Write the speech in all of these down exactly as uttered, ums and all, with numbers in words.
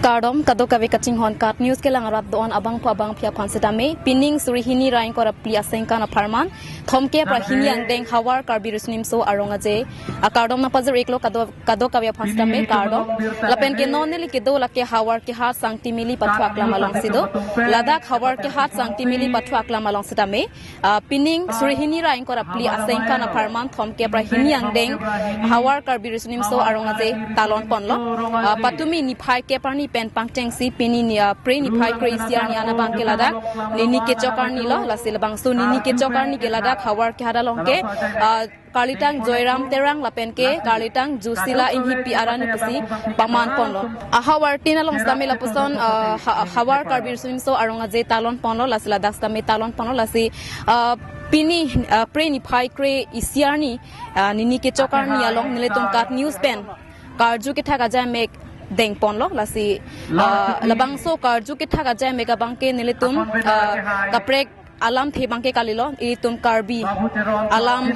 Kardom, kadokave kachinghon KAT News kelang arat do-an abangphu abangphi aphan sitame, pining suri hini ra ingkoi ra phli asengkan apharman, thomkep ra hini angdeng Hawar Karbi Riso Nimso Arong Aje akardom nangpajir-iklo kado, kadokave aphan sitame kardom. Lapen ke non neli kedo lake Hawar Kehat Sangtimili Pathu Aklam alongsi do. Ladak Hawar Kehat Sangtimili Pathu Aklam along sitame, ah, pining suri hini ra ingkoi ra phli asengkan apharman thomkep ra hini angdeng Hawar Karbi Riso Nimso Arong Aje talon ponlo. Ah, patumi niphai kep arni pen pangchengsi pini ni, ah, Phre niphai kre-isi arni an abangke ladak nini kechok arni lo, lasi labangso nini kechok arni ke ladak Hawar Kehat along ke, ah, karlitang Joyram Terang lapen ke karlitang Jusila Inghipi arani pusi paman ponlo. Ah, Hawar tin along sitame lapuson, ah, Ha-, Hawar Karbi Riso Nimso Arong Aje talon ponlo, lasi ladak sitame talon ponlo, lasi, ah, pini, ah, Phre niphai kre-isi arni, ah, nini kechok arni along nelitum KAT News pen karju kethak ajai mek deng ponlo, lasi, ah, labangso karju kethak ajai mek abangke nelitum, ah, kaprek alamthe abangke kalilo, ilitum Karbi alam,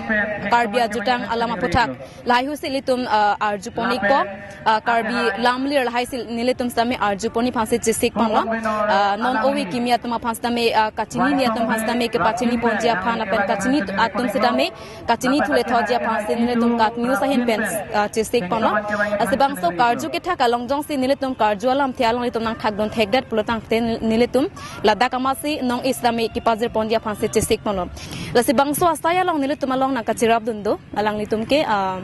Karbi ajutang alam aphuthak lahai husi ilitum, ah, arju pon-ikpo, ah, Karbi lamlir lahai si nelitum sitame arju pon-ik aphansi chesik ponlo. Ah, non ove kimi atum aphan sitame, ah, kachinine atum aphan sitame kepachini ponji aphan lapen kachini atum sitame kachini thule thoji aphansi nelitum KAT News ahin pen, ah, chesik ponlo. Lasi bangso karju kethak along jongsi nelitum karju alamthe along ilitum nangthakdun thekdet pulo tangte nelitum ladak amatsi nong-e sitame kepajir ponji aphansi chesik ponlo. Lasi bangso asai along nelitum along nangkacherapdun do, alanglitum ke, ah,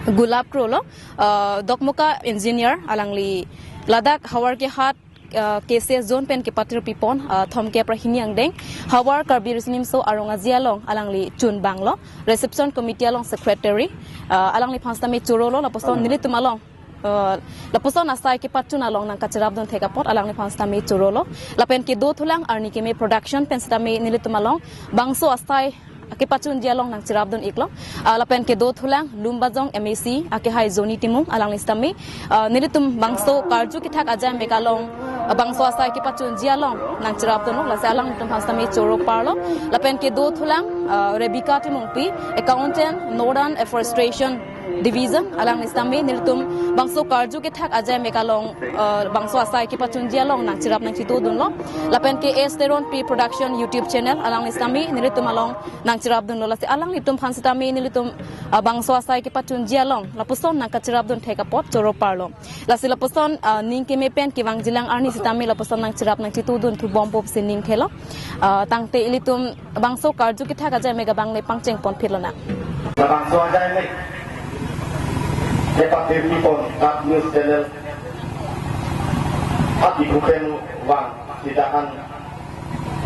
Gulap Kro lo, ah, Dokmoka engineer, alangli ladak Hawar Kehat, ah, K C S zone pen kepatir pipon, ah, thomkep ra hini angdeng Hawar Karbi Riso Nimso Arong Aje along alangli chunbang lo, reception committee along secretary, ah, alangliphan sitame choro lo, lapuson nelitum along, ah, lapuson asai kepachun along nangkacherapdun thek apot alangliphan sitame choro lo. Lapen kedo thulang Arni Keme Production pen sitame nelitum along bangso asai kepachunji along nangcherapdun-iklo. Ah, lapen kedo thulang Lumbajong M A C akehai Johnny Timung, alangli sitame, ah, nelitum bangso karju kethak ajai mek along, ah, bangso asai kepachunji along nangcherapdunlo, lasi alanglitum aphan sitame choro parlo. Lapen kedo thulang, ah, Rebecca Timungpi, accountant, Northern Afforestation Division, alangli sitame nelitum bangso karju kethak ajai mek along, ah, bangso asai kepachunji along nangcherap nangchetudunlo. Lapen ke S Teronpi Production YouTube channel, alangli sitame nelitum along nangcherapdunlo, lasi alanglitum aphan sitame nelitum, ah, bangso asai kepachunji along lapuson nangkacherapdun thek apot choro parlo. Lasi lapuson, ah, ning keme pen kevangjilang arni sitame lapuson nangcherap nangchetudun thubompo pusi ning thelo. Ah, tangte ilitum bangso karju kethak ajai mek abang le pangcheng pon phit lonang. Labangso ajai mek kepatir pipon KAT News channel ati phupen vang sitahan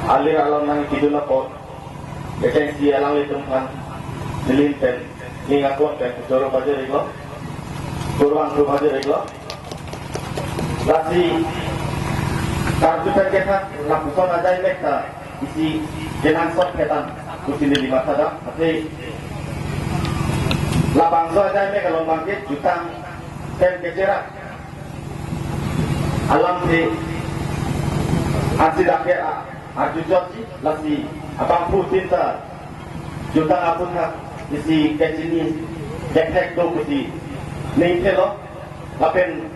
alir along nangkidun apot, kechengsi alanglitum aphan neli ahin pen, ning aklong pen choro pajir-iklo, choro angthu pajir-iklo. Lasi karju pen kethak lapuson ajai mek ta isi kenangsot phetan pusi neli mathadam, athe labangso ajai mek along abangke jutang pen kecherap alamthe ansi dak ke a-, arjuchotji, lasi abangphutin ta jutang aphuthak isi kachini kethek do pusi ning thelo. Lapen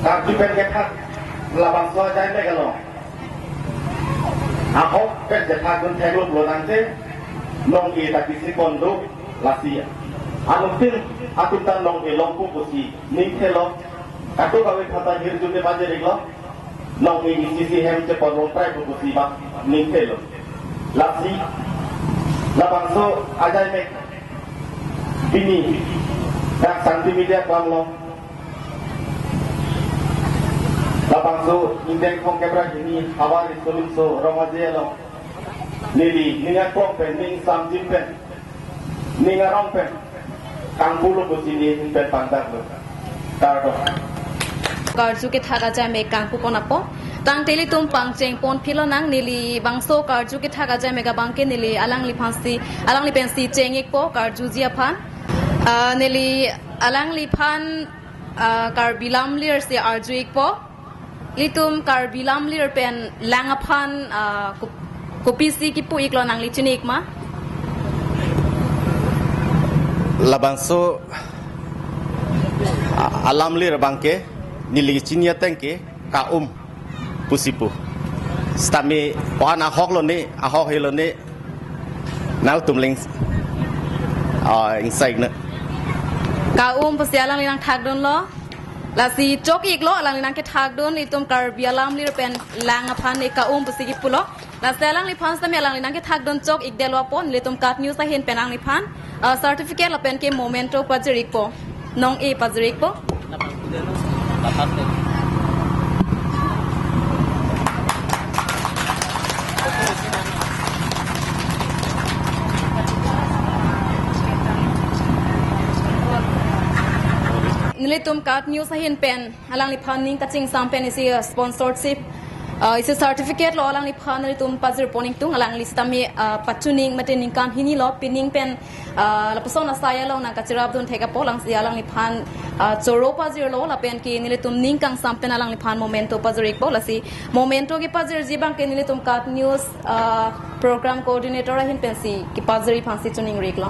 karju pen kethak labangso ajai mek along ahok pen chethakdun theklo pulo tangte nong-e ta kisi kondo, lasi anuttin atum ta nong-e longpo pusi ning thelo. Kadokave aphan ta hirjume pajir-iklo, nong-e isi isi hem chepon rong prai pusi bak ning thelo. Lasi labangso ajai mek pini dak Sangtimili Aklam along, labangso ingdeng thomkep ra hini Hawar Riso Nimso Arong Aje along neli ning aklong pen, ning samjin pen, ning arong pen kangpulo pusi neli ahin pen pangdaklo. Kardom. Karju kethak ajai mek kangpu pon apot, tangte ilitum pangcheng pon phit lonang. Neli bangso karju kethak ajai mek abangke neli alangliphansi, alangli pensi cheng-ikpo karjuji aphan. Ah, neli alangliphan, ah, Karbi lamlir si arju-ikpo. Ilitum Karbi lamlir pen lang aphan, ah, ko-, kopisi kipu-iklo, nangli chini-ik ma? Labangso, ah, alamlir abangke neli chini ateng ke Ka-um pusi pu. Sitame ohan ahok lo ne, ahok he lo ne. Nangtum ling, ah, ingsai ne. Ka-um pusi alangli nangthakdunlo. Lasi chok-iklo, alangli nangkethakdun, itum Karbi alamlir pen lang aphan ne Ka-um pusi kipulo. Lasi alangliphan sitame alangli nangkethakdun chok-ikdetlo apot, nelitum KAT News ahin pen alangliphan, ah, certificate lapen ke memento pajir-ikpo. Nong-e pajir-ikpo. Nelitum KAT News ahin pen alangliphan ning kachingsam pen isi, uh, sponsorship, uh, isi certificate lo alangliphan nelitum pajirpon ingtung, alangli sitame, uh, pachuning mate ningkan hini lo pining pen, uh, lapuson asai along nangkachirapdun thek apot lasi alangliphan, uh, choro pajirlo lapen ke nelitum ning kangsam pen alangliphan memento pajir-ikpo. Lasi memento kepajirji abang ke nelitum KAT News, uh, program coordinator ahin pensi kepajirji aphansi choningri-iklo.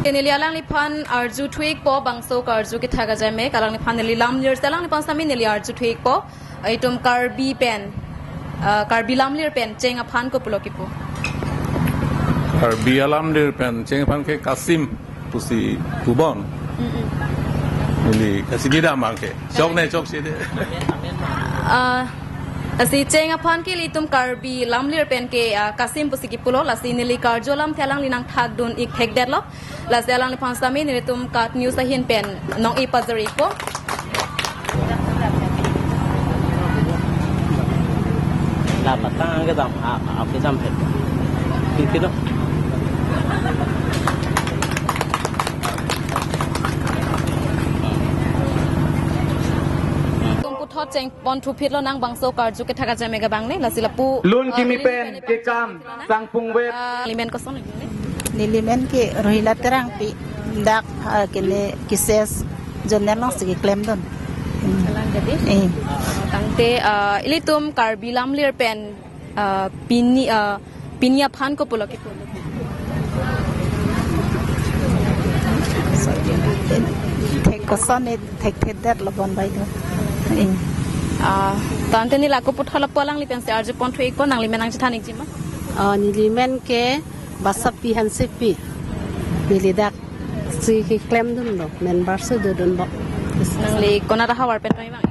Neli alangliphan arjuthu-ikpo, bangso karju kethak ajai mek, alangliphan neli lamlir, alangliphan sitame neli arjuthu-ikpo. Itum Karbi pen, ah, Karbi lamlir pen cheng aphan kopulo kipu? Karbi alamlir pen cheng aphan ke kasim pusi pubon. Mm-mm. Neli kasigi dam abang ke. Chok ne chok si de. Ah, lasi cheng aphan ke ilitum Karbi lamlir pen ke, ah, kasim pusi kipulo, lasi neli karju alamthe alangli nangthakdun-ik thekdetlo. Lasi alangliphan sitame nelitum KAT News ahin pen nong-e pajir-ikpo. La patang ke dam, a, a, ke dam het. Kiki do. Tum puthot chengpon thuphit lonang bangso karju kethak ajai mek abang ne, lasi lapu, lun ah, kimi pen kekam sangpung vet. Ah, nelimen koson lagi ne? Nelimen ke Rohila Terangpi, dak, ah, kene KISES zonal alongsi keklemdun. Hmm. Kalang jadi? Eh. Tangte, ah, ilitum Karbi lamlir pen, ah, pini, ah, pini aphan kopulo kipu? Thek koson e, thekthedetlo bon bai do. Eh. Ah, tangte neli ako puthot lapu alangli pensi arjupon thu-ikpo, nanglimen nangchethan-ikji ma? Ah, nelimen ke Basapi Hansepi. Neli daksi keklemdunlo, member si dodunlo. Nangli konat ahavar pen tong-ik abang?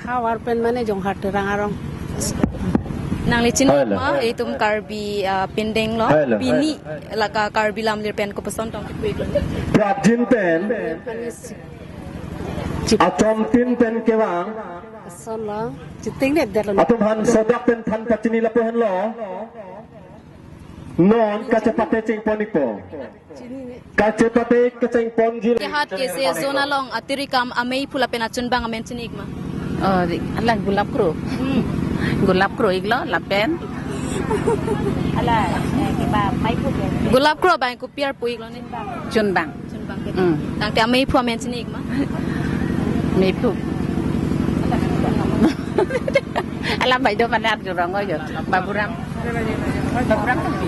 Ahavar pen mane Jonghar Terang arong. Nangli chini-ik ma, itum Karbi, ah, pindeng lo, pini lake Karbi lamlir pen kopuson tong-iklo? Prapjin pen, achomtin pen kevang. Ason lo, chitingnedetlo. Atum aphan sodak pen than pachini lapu henlo. Non kachepate chengpon-ikpo. Kachepate kachengponji. Kehat KISES zone along atirikam ameiphu lapen achunbang amen chini-ik ma? Oh, ri-, alang Gulap Kro. Hmm. Gulap Kro-iklo lapen. Ala, eh, kiba, meiphu ke. Gulap Kro abang kopi arpu-iklo ne? Chunbang. Chunbang ke. Hmm. Tangte ameiphu amen chini-ik ma? Meiphu. Ala bai do mane arjurong yo. Baburam. Baburam Tokbi.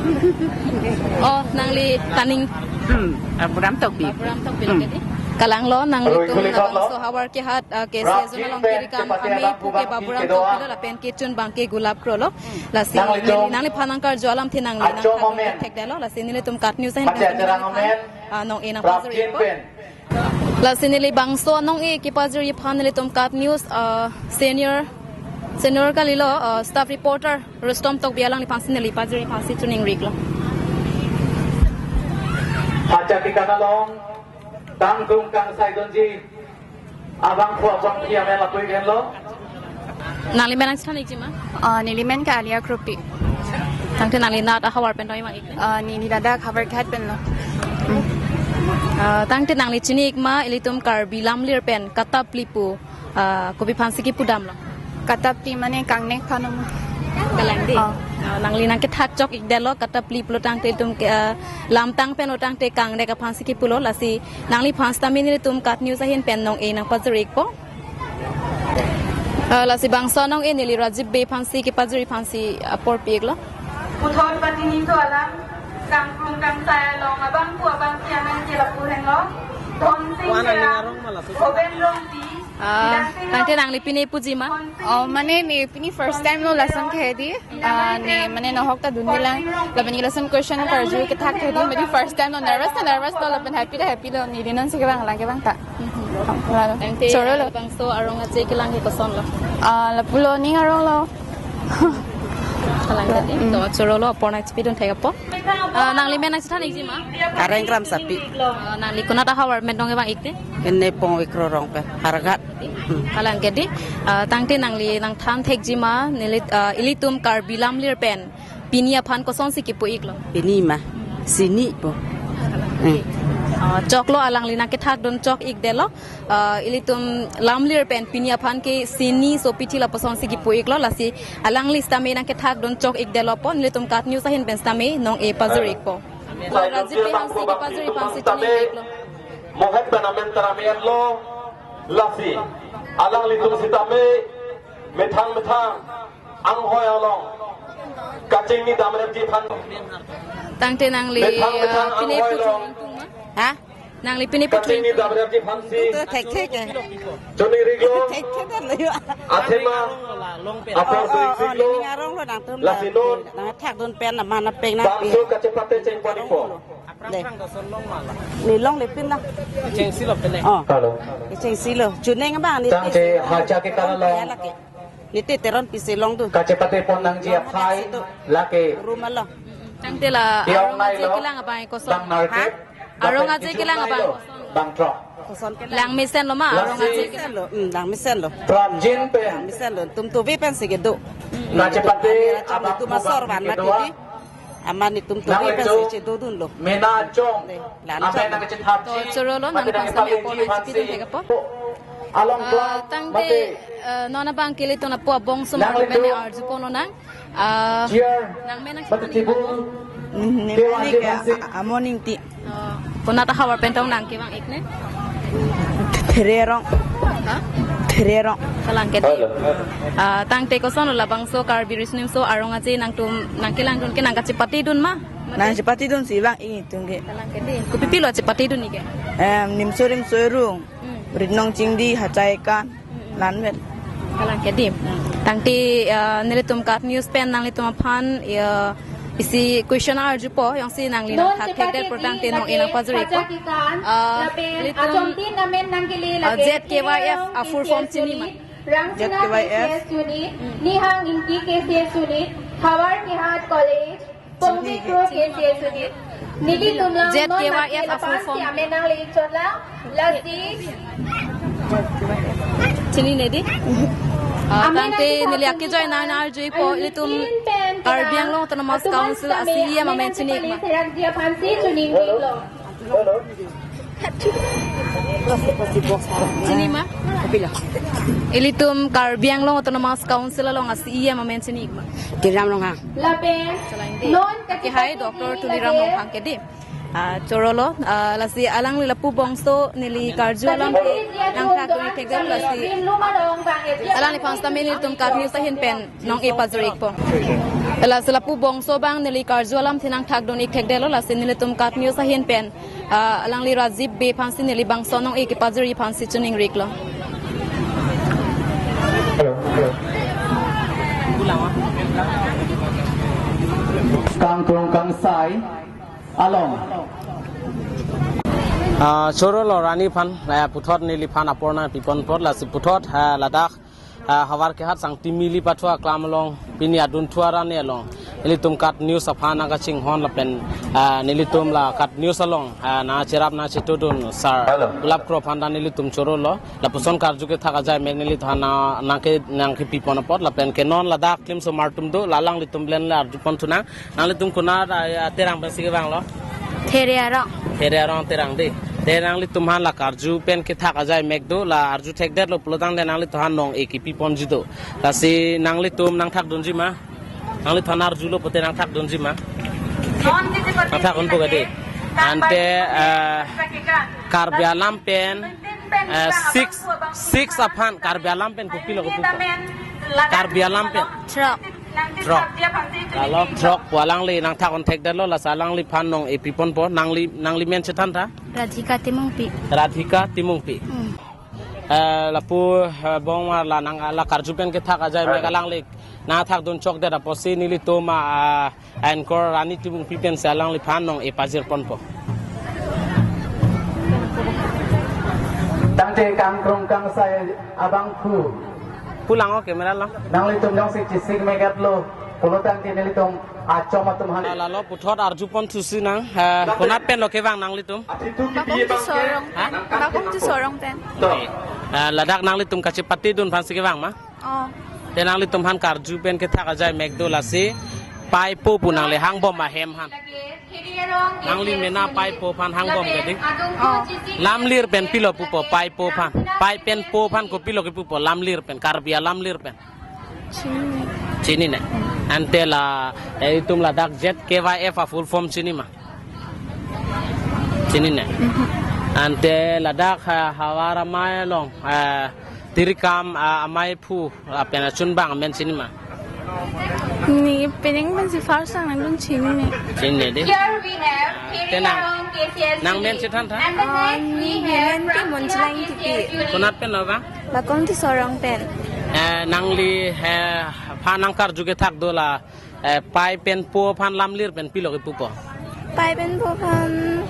Oh, nangli kaning. Hmm, Baburam Tokbi. Baburam Tokbi lo ke di. Kalanglo nanglitum labangso ahavar kehat, ah, KISES zone along atirikam ameiphu ke Baburam Tokbi lo lapen ke chunbang ke Gulap Kro lo. Lasi neli nangliphan nangkarju alamthe nangli nangthakdun thekdetlo. Lasi nelitum KAT News ahin pen nangliphan, ah, nong-e nangpajir-ikpo. Lasi neli bangso nong-e kepajirji aphan nelitum KAT News, ah, senior, senior kalilo, ah, staff reporter Rustom Tokbi alangliphansi neli pajirji aphansi choningri-iklo. Hacha kekan along tangtung kangsaidunji abangphu abangphi amen lapu-ik henlo. Nanglimen nangchethan-ikji ma? Ah, nelimen ke Alia Kropi. Tangte nangli nat ahavar pen tong-ik abang-ik? Ah, neli ladak havar kehat pen lo. Hmm. Ah, tangte nangli chini-ik ma ilitum Karbi lamlir pen katapli pu, ah, kopi aphansi kipudamlo? Katapli mane kangnek aphan ma? Kalang di. Ah. Ah, nangli nangkethak chok-ikdetlo, katapli pulo tangte itum ke, ah, lamtang pen lo tangte kangnek aphansi kipulo, lasi nangliphan sitame nelitum KAT News ahin pen nong-e nangpajir-ikpo. Ah, lasi bangso anong-e neli Rajib Bey aphansi kepajir aphansi apor pi-iklo. Puthot patini to alam, kangkrung kangsai along abangphu abangphi amen ke lapu henlo. Dhonsing Terang, Hoben Rongpi, Ah, tangte nangli pine puji ma? Oh, mane ne pini first time lo lason ke hedi. Ah, ne mane nohok ta dunde lang. Lapen ne lason question karju kethak ke hedi, mane first time lo, nervous ta nervous lo, lapen happy ta happy lo, ne dinan si kevang lang kevang ta. Tangte Choro lo. Bangso arong aje kelang ke koson lo? Ah, lapulo ning arong lo. Kalang tadi. To choro lo, apor nangchipidun thek apot. Ah, nangli men nangchethan-ikji ma? Kareng Kramsapi. Ah, nangli konat ahavar pen dong kevang-ik te? Ene Pongvikro Rongpi, Howraghat. Kalang ke di. Ah, tangte nangli nangthan thekji ma, neli, ah, ilitum Karbi lamlir pen pini aphan kosonsi kipu-iklo? Pini ma, sini po. Hmm. Ah, choklo, alangli nangkethak dun chok-ikdetlo. Ah, ilitum lamlir pen pini aphan ke sini sopi thi lapusonsi kipu-iklo, lasi alangli sitame nangkethak dun chok-ikdetlo apot, nelitum KAT News ahin pen sitame nong-e pajir-ikpo. Rajib Bey aphansi kepajir aphansi chiningri-iklo. Mohet pen amen tara me-etlo, lasi alanglitum sitame methang methang anghoi along kachingni damrepji aphan. Tangte nangli, methang methang ah, pine anghoi puthot along ingtung ma? Ha? Nangli pine puthot kachingni ingtung ma? Damrepji aphansi. Itu thek thek ya. Choningri-iklo. Thek thek dan lo yo. Athema. Apor Oh, oh, oh, dui-iklo. Ning arong lo nangtum. Lasi non. Nangthak dun pen na mana peng na. Bangso kachepate chengpon-ikpo. Dei. Ne longle pin na. Chengsi lo pen ne. Oh. Hello. Chengsi lo. Chuneng abang ne. Tangte haja ke kala long. Ne te Teronpi si longdun. Kachepate pon nangji aphai lake. Room alo. Tangte la Tiang arong nai aje lo. Kelang abang koson. Bang narkep. Ha? Arong aje kelang abang koson. Bang throk. Koson kelang. Langmesen lo ma, arong aje kelang. Langmesen lo. Hmm, langmesen lo. Prapjin pen. Langmesen lo. Tum tuvi pensi kedo. Kachepate abang tum asor van mati di. Amat netum to nang pen lecho si chedodunlo. Mena chong. Dei, lan amen chong. Nang chethat. To choro lo, nang pangsa me apor nangchipidun thek apot. Along Ah, klang tangte, mate. Eh, non abang ke ilitum lapu abongso nang mane lecho. Arjupon lonang. Ah, Chair. Nang men nang mate chipidun table. Thek apot. Hmm, ne Kewan mane ke jepansi. A-, a-, morning tea. Oh, konat ahavar pen dong nang kevang-ik ne? There arong. Ha? There arong. Kalang ke di. Hello. Ah, tangte koson lo labangso Karbi Riso Nimso Arong Aje nangtum nangkelangdun ke nangkachepatedun ma? Nangchepatedunsi vang-ik netum ke. Kalang ke di. Kopipilo chepatedun-ik ke? Em, Nimso Rimso Erung. Hmm. Ritnong Chingdi, Hachai Kan. Lanvet. Kalang ke di. Tangte, eh, nelitum KAT News pen nanglitum aphan, eh, isi question arjupo, jongsi nangli nangthak thekdet apot tangte nong-e nangpajir-ikpo. Ah, nelitum, ah, Z K Y F a-full form chini ma? Z K Y F. Nihang Ingti K C S Unit, Howraghat College, Pongvikro K C S Unit. Nelitum lang Z K Y F a-full form. Amen nangle chotlo, lasi. Chini ne di? Ah, amen tangte neli akejoine nang arju-ikpo, ilitum Karbi Anglong Autonomous Council a-C E M amen chini-ik ma? Chini ma? Ilitum Karbi Anglong Autonomous Council along a-C E M amen chini-ik ma? Tuliram Ronghang. Lapen non kehai Doctor Tuliram Ronghang ke di. Ah, choro lo, ah, lasi alangli lapu bongso neli karju alam ke nangthakdun-ik thekdet lasi. Alangliphan sitame nelitum KAT News ahin pen nong-e pajir-ikpo. Lasi lapu bongso abang neli karju alam si nangthakdun-ik thekdetlo, lasi nelitum KAT News ahin pen, ah, alangli Rajib Bey aphansi neli bangso nong-e kepajir aphansi choningri-iklo. Hello, hello. Kangkrung kangsai along. Ah, choro lo arniphan, ah, puthot neliphan apor nangpipon apot lasi puthot, ah, ladak, ah, Howraghat Sangti Mili pathu aklam along, pini adunthu arni along. Ilitum KAT News aphan nangkachinghon lapen, ah, nelitum la KAT News along, ah, nangcherap nangchetudun sir. Hello. Gulap Kro aphan ta nelitum choro lo. Lapuson karju kethak ajai mek neli than na, nangke, nangkepipon apot lapen ke non ladak klim somar atum do, la alanglitum pen le arjupon thunang. Nanglitum konat, ah, Terang pensi kevanglo? There arong. There arong Terang di. Te nanglitum aphan la karju pen kethak ajai mek do, la arju thekdetlo pulotangte nanglitum aphan nong-e kepiponji do. Lasi nanglitum nangthakdunji ma? Nanglitum aphan arjulo pote nangthakdunji ma? Nangthakdunpo ke di. Ante, eh, Karbi alam pen Eh, six, six aphan Karbi alam pen kopilo kepupo? Karbi alam pen. Throk. Throk. Lalo throk pu alangli nangthak-un thekdetlo, lasi alangliphan nong-e piponpo. Nangli, nangli men chethan tha? Radhika Timungpi. Radhika Timungpi. Hmm. Eh, lapu, eh, bong ma la nang la karju pen kethak ajai mek alangli nangthakdun chokdet apotsi nelitum, ah, anchor Rani Timungpi pensi alangliphan nong-e pajirponpo. Tangte kangkrung kangsai abangphu. Pulang o camera lo. Nanglitum jongsi chesik megatlo, pulo tangte nelitum achom atum han. Lalo puthot arjuponthusi nang, eh, konat penlo kevang nanglitum? Bakong Tisorong pen. Ha? Bakong Tisorong pen. Eh, ladak nanglitum kachepatedun aphansi kevang ma? Oh. Te nanglitum aphan karju pen kethak ajai mek do, lasi paipo pu nangli hangbom ahem aphan. Nangli mena paipo aphan hangbom kedi. Oh. Lamlir pen pilo pupo paipo aphan? Pai pen po aphan kopilo kepupo, lamlir pen, Karbi alamlir pen? Chini. Chinine. Ante la, eh, itum ladak Z K Y F a full form chini ma? Chinine. Mhm. Ante ladak ha, havar amei along, eh, tirikam, ah, ameiphu, ah, pen achunbang amen chini ma? Ne penang pensi first time nangdun chinine. Chinine di. Here we have Te nang, K C S nang men chethan tha? And the next we have Neli men ke Monjilang Ingtipi. Konat penlo ba? Bakong Tisorong pen. Eh, nangli, eh, aphan nangkarju kethak do la, eh, pai pen po aphan lamlir pen pilo kepupo? Pai pen po aphan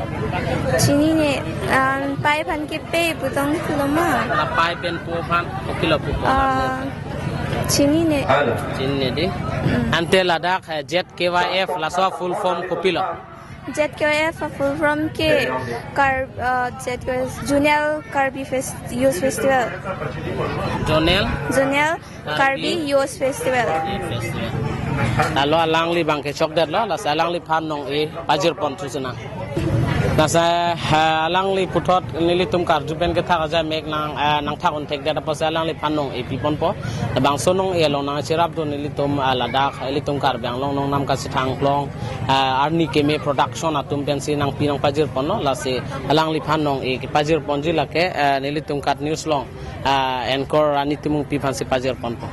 chinine, ah, pai aphan ke pei pu tong pulo ma? La pai pen po aphan kopilo pupo? Ah, chinine. Chinine di. Hmm. Ante ladak, eh, Z K Y F laso full form kopilo? Z K Y F a full form ke Kar-, ah, Z K Y F Zonal Karbi Fest-, Youth Festival. Zonal? Zonal Karbi Karbi Youth Festival. Youth Festival. Lalo alangli abang ke chokdetlo, lasi alangliphan nong-e pajirponthusi nang. Lasi, eh, alangli puthot nelitum karju pen kethak ajai mek nang, eh, nangthak-un thekdet apotsi alangliphan nong-e piponpo. Labangso nong-e along nangcherapdun nelitum, ah, ladak, ilitum Karbi Anglong along nam kachethang along, ah, Arni Keme Production atum pensi nangpi nangpajirponlo, lasi alangliphan nong-e kepajirponji lake, eh, nelitum KAT News along, ah, anchor Rani Timungpi aphansi pajirponpo.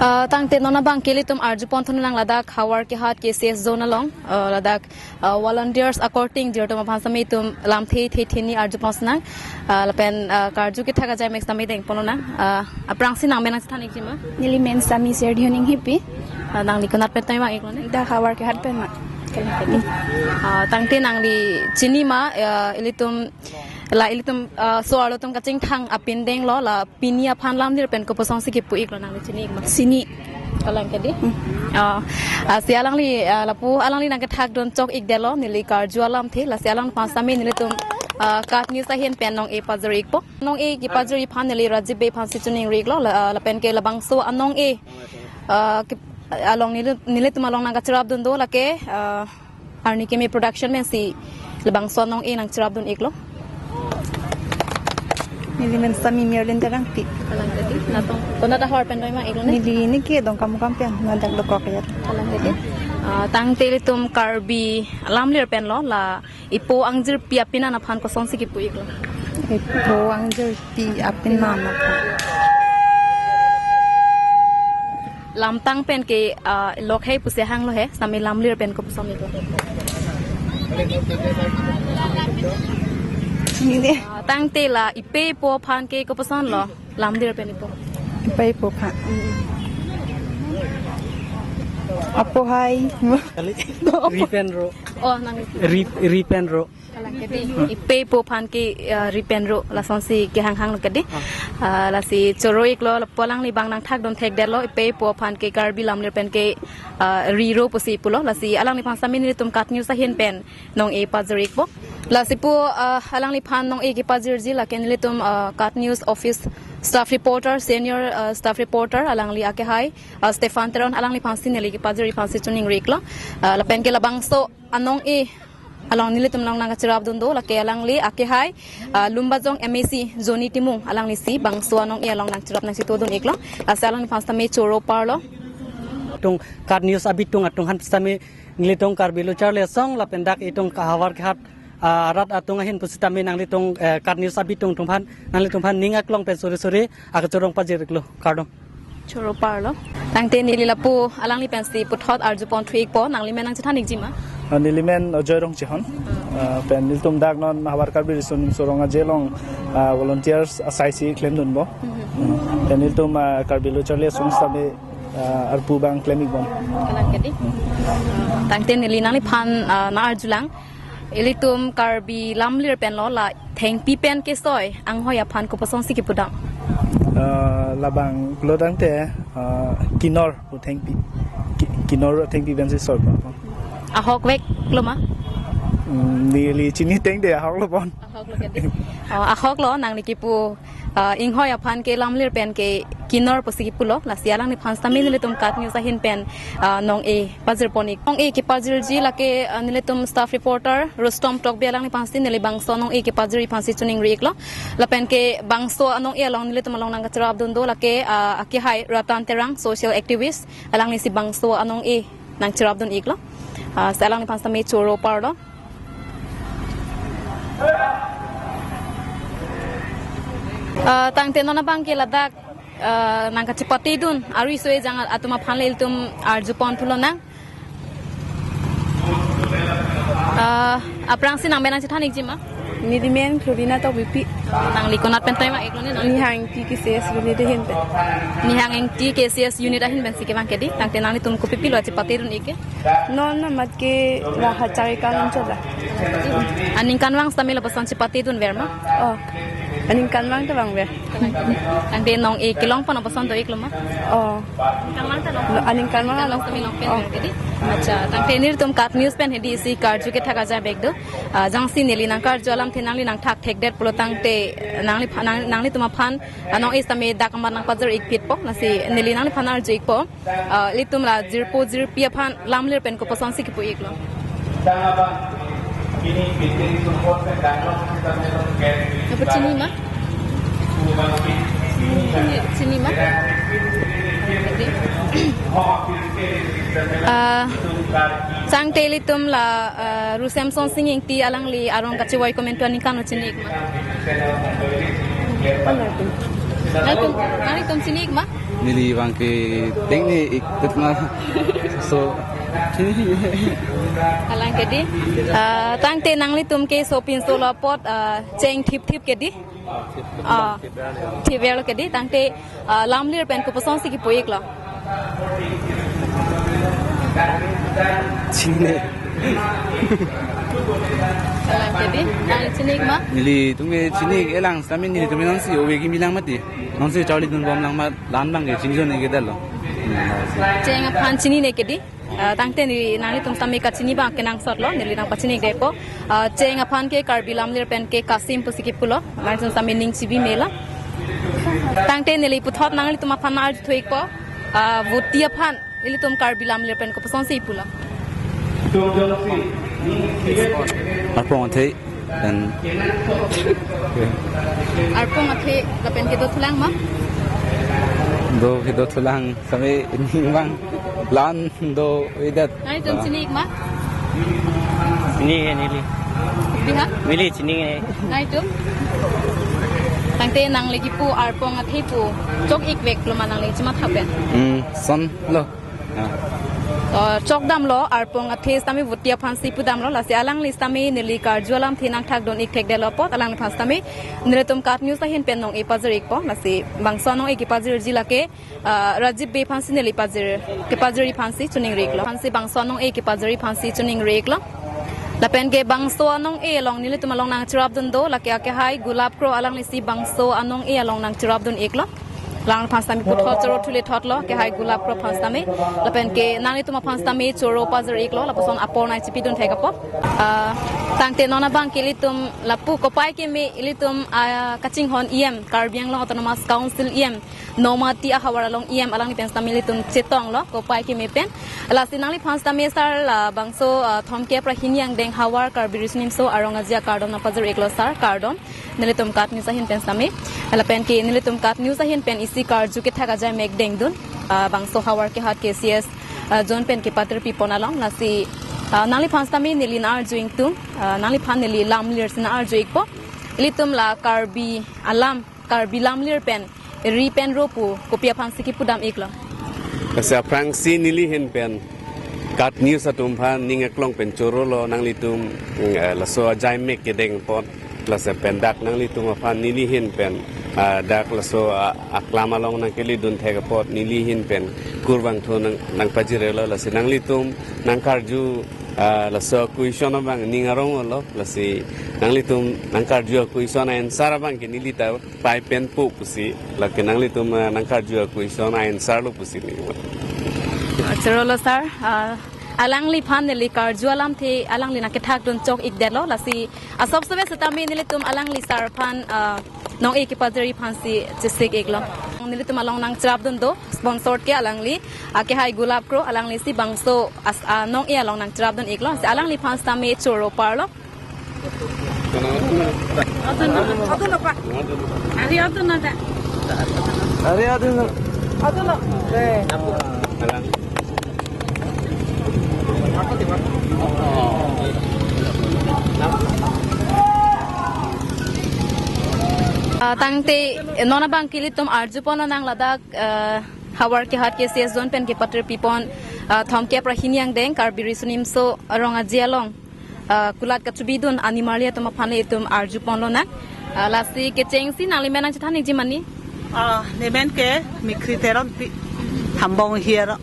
Ah, tangte non abang ke ilitum arjuponthu nang ladak Howraghat K C S zone along, ah, ladak ah, volunteers akorte jirpo atum aphan sitame itum lamthe the the ni arjupon sinang, ah, lapen, ah, karju kethak ajai mek sitame dengpon nang, ah, aphrangsi nang men nangchethan ikji ma? Neli men sitame Serdihun Inghipi. Ah, nangli konat pen toi ma iklone? Dak Howraghat pen ma. Ah, tangte nangli chini ma, ah, ilitum, la ilitum, ah, so-arlo atum kachingthang apindeng lo, la pini aphan lamlir pen koposonsi kipu iklo nangli chini ikma? Chini. Kalang kedi? Hmm. Ah, ah, si alangli, ah, lapu alangli nangkethakdun chok ikdetlo, neli karju alamthe, lasi alangliphan sitame nelitum, ah, KAT News ahin pen nong-e pajir ikpo. Nong-e kepajir aphan neli Rajiv Bey aphansi choningri iklo, la, ah, lapen ke labangso anong-e, ah, ke, along neli, nelitum along nangkacherapdun do lake, ah, Arni Keme Production pensi labangso anong-e nangcherapdun iklo. Neli men sitame Merlin Terangpi. Kalang kedi, natong konat ahor pen toi ma iklone? Neli neke Dongkamukam pen, ladak dokok ya. Kalang kedi. Ah, tangte ilitum Karbi lamlir pen lo, la ipo angjirpi apenan aphan kosonsi kipu iklo? Ipo angjirpi apenan aphan. Lamtang pen ke, ah, lok hei pusi hanglo he, sitame lamlir pen koposon iklo? Neli. Ah, tangte la ipe ipo aphan ke koposon lo, lamlir pen ipo? Ipe ipo aphan. Apo hai. Kali. Ri pen ro. Oh, nang. Ri, ri pen ro. Kalang kedi, ipe ipo aphan ke, ah, ri pen ro, lasonsi kehang hanglo kedi. Ah. Ah, lasi choro iklo, lapu alangli abang nangthakdun thekdetlo, ipe ipo aphan ke Karbi lamlir pen ke, ah, ri ro pusi pulo, lasi alangliphan sitame nelitum KAT News ahin pen nong-e pajir ikpo. Lasi pu, ah, alangliphan nong-e kepajirji lake nelitum, ah, KAT News office staff reporter, senior, ah, staff reporter, alangli akehai, ah, Stephan Teron, alangliphansi neli kepajir aphansi choningri iklo. Ah, lapen ke labangso anong-e along nelitum along nangkacherapdun do, lake alangli akehai, ah, Lumbajong M A C Johnny Timung, alanglisi bangso anong-e along nangcherap nangchetodun iklo, lasi alangliphan sitame choro parlo. Atung KAT News abitung atum aphan sitame Nelitum Karbi Lo Charli Asong lapen dak itum Havar Kehat, ah, arat atum ahin pusitame nanglitum, eh, KAT News abitung atum aphan, nanglitum aphan ning aklong pen suri suri akachorong pajir iklo, kardom. Choro parlo. Tangte neli lapu alangli pensi puthot arjupon thu ikpo, nangli men nangchethan ikji ma? Ah, neli men Ajoy Rongchehon. Ah, pen nelitum dak non Havar Karbi Riso Nimso Rong Aje along, ah, volunteers asaisi klemdunbom. Hmm. Pen nelitum, ah, Karbi Lo Charli Asong sitame, ah, arpu abang klem ikbom. Kalang kedi. Tangte neli nangliphan, ah, nang-arjulang. Ilitum Karbi lamlir pen lo la thengpi pen kesoi anghoi aphan kopusonsi kipudam? Ah, labang pulo tangte, ah, kinor pu thengpi. Ki-, kinor thengpi pensi soibom. Ahok veklo ma? Hmm, neli chini tangte ahoklo pon. Ahoklo kedi. Oh, ahoklo nangli kipu, ah, inghoi aphan ke lamlir pen ke kinor pusi kipulo, lasi alangliphan sitame nelitum KAT News ahin pen, ah, nong-e pajirpon ik. Nong-e kepajirji lake, ah, nelitum staff reporter Rustom Tokbi alangliphansi neli bangso nong-e kepajirji aphansi choningri iklo. Lapen ke bangso anong-e along nelitum along nangkacherapdun do lake, ah, akehai Ratan Terang, social activist, alanglisi bangso anong-e nangcherapdun iklo. Ah, si alangliphan sitame choro parlo. Ah, tangte non abang ke ladak, ah, nangkachepatedun ariso-ejang atum aphan le ilitum arjupon thu lonang. Ah, aphrangsi nang men nangchethan ikji ma? Neli men Florina Tokbipi. Nangli konat pen toi ma, iklo ne nang? Nihang T K C S unit ahin pen. Nihang T K C S unit ahin pensi kevang kedi. Tangte nanglitum kopi pilo chepatedun ik ke? Non amat ke la Hachari Kalan chola. Aningkanvang sitame lapuson chepatedunver ma? Oh. Aningkanvang ta vangver. Tangte nong-e kelong pon lapuson do iklo ma? Oh. Aningkanvang ta long. Aningkanvang ta long. Aningkanvang sitame long pen, oh, ver kedi. Acha, tangte nelitum KAT News pen hedi isi karju kethak ajai bek do. Ah, jongsi neli nangkarju alamthe nangli nangthak thekdet pulo tangte nangli pha-, nang, nanglitum aphan, ah, nong-e sitame dak amat nangpajir ikpitpo, lasi neli nangliphan arju ikpo. Ah, ilitum la jirpo jirpi aphan lamlir pen kopusonsi kipu iklo? Apa chini ma? Chini ma? Ah, tangte ilitum la, ah, Ru Semson Sing Ingti alangli arong kachevoi komentu aningkan lo chini ik ma? Nangtum, nangtum chini ik ma? Neli abang ke tengne ik tut ma. So. Kalang kedi. Ah, tangte nanglitum ke sopinso lo apot, ah, cheng thipthip kedi. Ah, thipverlo kedi. Tangte, ah, lamlir pen kopusonsi kipu iklo? Chini. Kalang kedi. Nang chini ik ma? Nelitum ke chini ik-e lang sitame nelitum nangsi ove kimi lang mati. Nangsi charlidunbom lang ma, la-an abang ke chini jone kedetlo. Cheng aphan chinine kedi. Ah, tangte neli nanglitum sitame kachini abang kenangsotlo, neli nangpachini ikdetpo. Ah, cheng aphan ke Karbi lamlir pen ke kasim pusi kipulo. Nangtum sitame ning chibi mela. Tangte neli puthot nanglitum aphan arju thu ikpo. Ah, voti aphan ilitum Karbi lamlir pen kopusonsi ipulo? Arpong athe, dan arpong athe lapen kedo thulang ma? Do kedo thulang sitame ning abang la-an dovedet. Nangtum chini ik ma? Chini neli. Biha? Neli chini. Nangtum? Tangte nangli kipu arpong athe pu chok ik veklo ma nangli chimatha pen? Hmm, son lo. Ah. To chokdamlo, arpong athe sitame voti aphansi pudamlo, lasi alangli sitame neli karju alamthe nangthakdun ik thekdetlo apot alangliphan sitame nelitum KAT News ahin pen nong-e pajir ikpo, lasi bangso nong-e kepajirji lake, ah, Rajiv Bey aphansi neli pajir, kepajirji aphansi choningri iklo. Aphansi bangso nong-e kepajirji aphansi choningri iklo. Lapen ke bangso nong-e along nelitum along nangcherapdun do lake akehai Gulap Kro alanglisi bangso anong-e along nangcherapdun iklo. Alangliphan sitame puthot choro thule thotlo, akehai Gulap Kro aphan sitame. Lapen ke nanglitum aphan sitame choro pajir iklo, lapuson apor nangchipidun thek apot. Ah, tangte non abang ke ilitum lapu kopai keme ilitum, ah, kachinghon E M, Karbi Anglong Autonomous Council E M, Nomati ahavar along E M alangli pen sitame ilitum chetonglo, kopai keme pen. Lasi nangliphan sitame sar, la bangso, ah, thomkep ra hini angdeng Havar Karbi Riso Nimso Rong Aje akardom nangpajir iklo sar, kardom. Nelitum KAT News ahin pen sitame. Lapen ke nelitum KAT News ahin pen isi karju kethak ajai mek dengdun. Ah, bangso Havar Kehat K C S, ah, zone pen kepatirpi pon along, lasi Ah, nangliphan sitame neli nang-arju ingtung, ah, nangliphan neli lamlir si nang-arju ikpo. Ilitum la Karbi alam, Karbi lamlir pen ri pen ro pu kopi aphansi kipudam iklo? Lasi aphrangsi neli ahin pen KAT News atum aphan ning aklong pen chorolo nanglitum, mm, eh, laso ajaimek kedeng apot. Lasi pen dak nanglitum aphan neli ahin pen, ah, dak laso, ah, aklam along nangkeledun thek apot neli ahin pen kurvangthu nang, nangpajirelo. Lasi nanglitum nangkarju, ah, laso question abang ning arong olo. Lasi nanglitum nangkarju question answer abang ke neli ta pai pen pu pusi. Lake nanglitum, ah, nangkarju question answer lo pusi neli. Chorolo sir, ah, alangliphan neli karju alamthe alangli nangkethakdun chok ikdetlo. Lasi asop sebe sitame nelitum alangli sir aphan, ah, nong-e kepajirji aphansi chesik iklo. Nelitum along nangcherapdun do, sponsored ke alangli, ah, Kehai Gulap Kro, alanglisi bangso as, ah, nong-e along nangcherapdun iklo. Si alangliphan sitame choro parlo. Ari atu na ta. Ari atu na. Atu na. Eh. Ah, tangte non abang ke ilitum arjupon nang ladak, ah, Howraghat K C S zone pen kepatir pipon, ah, thomkep ra hini angdeng Karbi Riso Nimso Rong Aje along, ah, kulat kachobidun animarli atum aphan le itum arjupon lonang. Ah, lasi kechengsi nangli men nangchethan ikji mani? Ah, nemen ke Mikri Teronpi. Hambong hiero.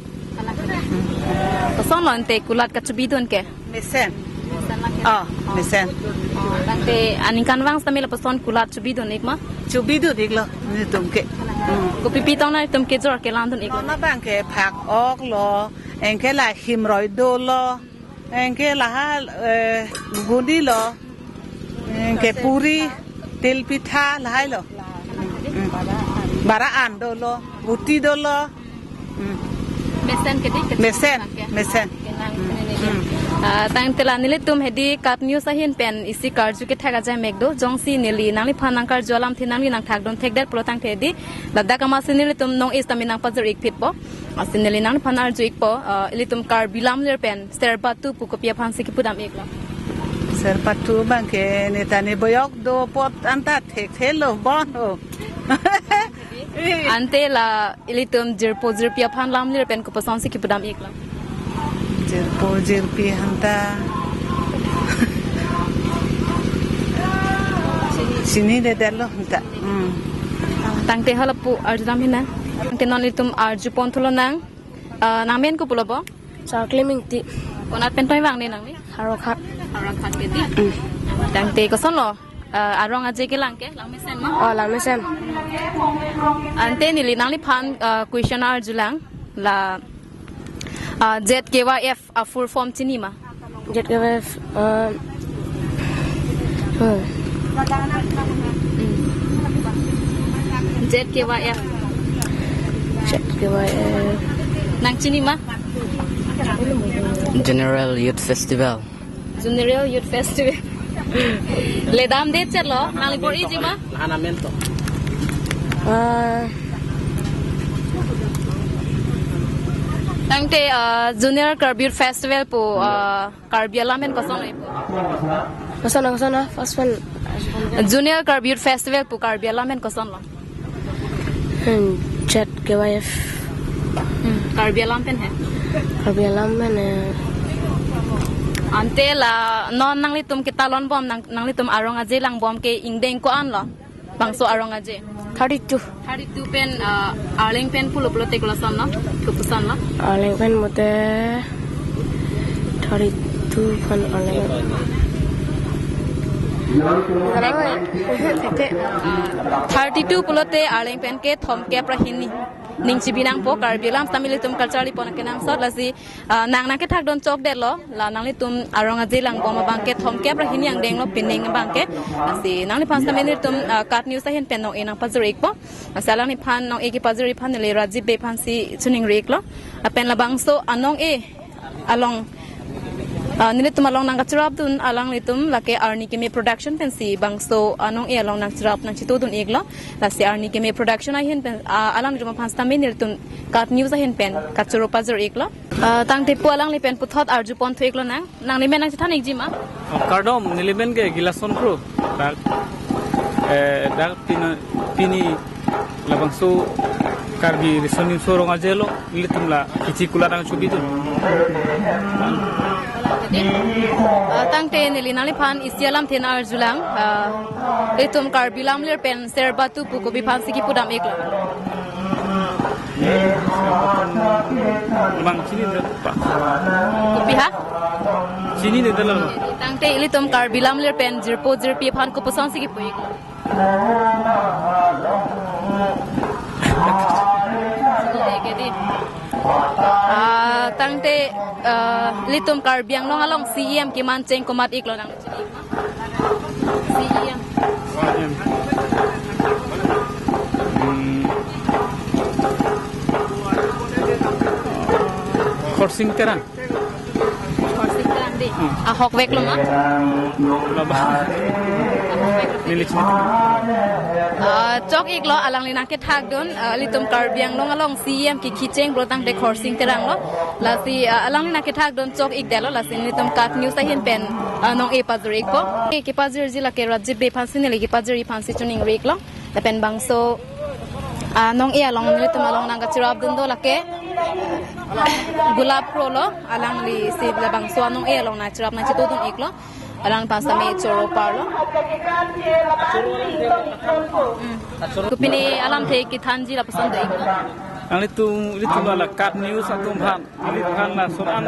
Koson lo ante kulat kachobidun ke? Mesen. Mesen lake. Ah, mesen. Oh, tangte aningkanvang sitame lapuson kulat chobidun ik ma? Chobidun iklo nelitum ke. Hmm. Kopi pi tong nangtum kejor kelamdun ik? Non abang ke phak-ok lo, anke la himroi dolo, anke lahai, eh, guni lo, anke puri, til pitha lahai lo. Hmm. Bara an dolo, guti dolo. Hmm. Mesen ke di? Mesen, mesen. Kenang, hmm, ini, ini. Hmm. Ah, tangte la nelitum hedi KAT News ahin pen isi karju kethak ajaimek do, jongsi neli nangliphan nangkarju alamthe nangli nangthakdun thekdet pulo tangte di, ladak amatsi nelitum nong-e sitame nangpajir ikphitpo. Lasi neli nangliphan arju ikpo, ah, ilitum Karbi lamlir pen serbatu pu kopi aphansi kipudam iklo? Serbatu abang ke neta ne boyok do apot anta thekthe lo bon ho. Ante la ilitum jirpo jirpi aphan lamlir pen kopusonsi kipudam iklo? Jirpo jirpi aphanta chinidetlo aphanta. Hmm. Tangte hala pu arjudam hina. Tangte non ilitum arjupon thu lonang. Ah, nangmen kopi pulo bo? Charklim Ingti. Konat pen toi vang ne nangli? Howraghat. Howraghat ke di? Mm. Tangte koson lo, ah, arong aje kelang ke? Langmesen ma? Oh, langmesen. Ante neli nangliphan, ah, question arjulang la, ah, Z K Y F a full form chini ma? Z K Y F, uh, hmm. Z K Y F. Z K Y F. Nangchini ma? General Youth Festival. General Youth Festival. Ledamde chelo, nangli bor-iji ma? Lahan amen to. Ah. Tangte, ah, Junior Karbi Youth Festival pu, ah, Karbi alam pen koson lo ipu? Koson, koson, ah, first one. Junior Karbi Youth Festival pu Karbi alam pen koson lo? Hmm, Z K Y F. Hmm, Karbi alam pen he? Karbi alam pen he. Ante la non nanglitum ketalon bom, nang, nanglitum arong aje lang bom ke ingdeng ko-an lo? Bangso arong aje? Thirty-two. Thirty-two pen, ah, arleng pen pulo pulote koson lo? Kopuson lo? Arleng pen mate thirty-two pen arleng. Ah, thirty-two pulote arleng pen ke thomkep ra hini. Ning chibi nangpo, Karbi alam sitame ilitum culture lipon kenangsot, lasi ah, nang nangkethakdun chokdetlo, la nanglitum arong aje lang bom abang ke thomkep ra hini angdeng lo pining abang ke. Lasi nangliphan sitame nelitum, ah, KAT News ahin pen nong-e nangpajir ikpo. Lasi alangliphan nong-e kepajir aphan neli Rajiv Bey aphansi choningri iklo. Lapen labangso anong-e along Ah, nelitum along nangkacherapdun alanglitum lake Arni Keme Production pensi bangso anong-e along nangcherap nangchitudun-iklo. Lasi Arni Keme Production ahin pen, ah, alanglitum aphan sitame nelitum KAT News ahin pen kachoro pajir-iklo. Ah, tangte pu alangli pen puthot arjupon thu-iklo nang. Nanglimen nangchethan-ikji ma? Oh, kardom, nelimen ke Gilason Kro. Dak, eh, dak pini, pini labangso Karbi Riso Nimso Rong Aje along nelitum la kichi kula nangchobidun. Ah, tangte neli nangliphan isi alamthe nang-arjulang. Ah, ilitum Karbi lamlir pen serbatu pu kopi aphansi kipudam-iklo? Bang chinine pa. Kopi ha? Chinine dala. Tangte ilitum Karbi lamlir pen jirpo jirpi aphan kopi aphansi kipu-iklo? Ah, tangte, ah, ilitum Karbi Anglong along C E M kemancheng komat-iklo nang? C E M. Hmm. Khorsing Terang. Khorsing Terang dei. Hmm. Ahokveklo ma? Laba. Ahokveklo. Neli chinine. Ah, chok-iklo alangli nangkethakdun, ah, ilitum Karbi Anglong along C E M kekhicheng pulo tangte Khorsing Teranglo. Lasi, ah, alangli nangkethakdun chok-ikdetlo, lasi nelitum KAT News ahin pen, ah, nong-e pajir-ikpo. Kepajirji lake Rajib Bey aphansi neli kepajirji aphansi choningri-iklo. Lapen bangso, ah, nong-e along nelitum along nangkacherapdun do lake Gulap Krolo, alanglisi labangso anong-e along nangcherap nangchitudun-iklo. Alangphan sitame choro parlo. Hmm. Kopine alamthe kethanji lapuson do-iklo? Nanglitum, ilitum la KAT News atum aphan, neli aphan lason an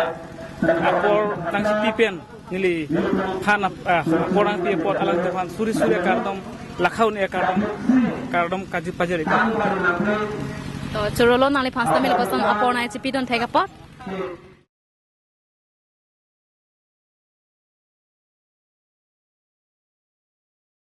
apor nangchipi pen, neliphan ap-, ah, apor nangpi apot alangtum aphan suri suri akardom, lakhaun akardom, kardom kachepajir-ik. To chorolo, nangliphan sitame lapuson apor nangchipidun thek apot.